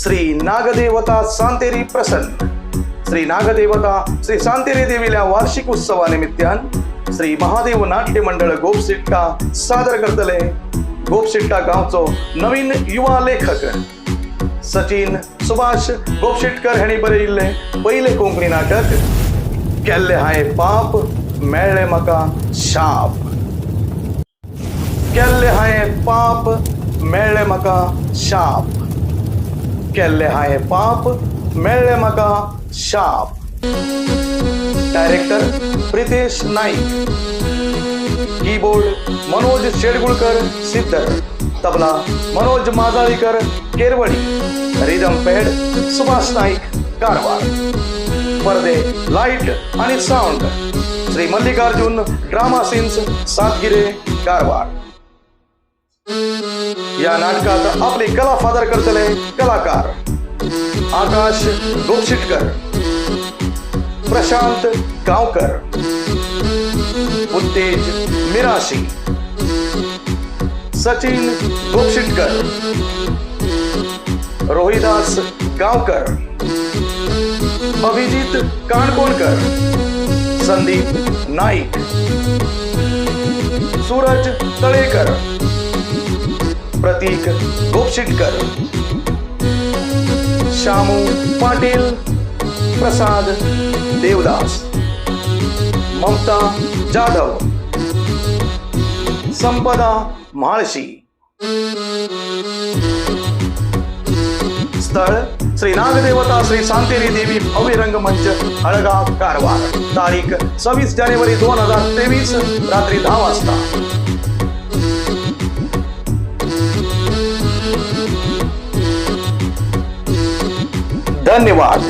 श्री नागदेवता सांतेरी प्रसन्न. श्री नागदेवता श्री सांतेरी देवील्या वार्षिक उत्सवा निमित्तान श्री महादेव नाट्य मंडळ गोपसिट्टा सादर करतले गोपसिट्टा गांवचो नवीन युवा लेखक सचिन सुभाष गोपशेटकर हांणी बरयिल्लें पयलें कोंकणी नाटक केल्लें हांवें पाप मेळ्ळें म्हाका शाप. केल्लें हांवें पाप मेळ्ळें म्हाका शाप. केल्लें हांवें पाप मेळ्ळें म्हाका शाप. Director Pritesh Naik, keyboard Manoj Shedgulkar Siddhar, tabla Manoj Majalikar Kerwadi, rhythm pad Subhash Naik Karwar, पडदे लाईट आणि sound Shri Mallikarjun drama scenes Satgire Karwar. या नाटकात आपली कला सादर करतले कलाकार आकाश गोपशिटकर, प्रशांत गावकर, उत्तेज मिराशी, सचिन गोपशिटकर, रोहिदास गावकर, अभिजित काणकोणकर, संदीप नाईक, सूरज तळेकर, प्रतीक गोपशिटकर, शामू पाटील, प्रसाद देवदास, ममता जाधव, संपदा म्हाळशी. स्थळ श्री नागदेवता श्री सांतेरी देवी भव्य रंगमंच, हळगाव, कारवार. तारीख 26 जानेवारी 2023, रात्री 10 वाजता. धन्यवाद.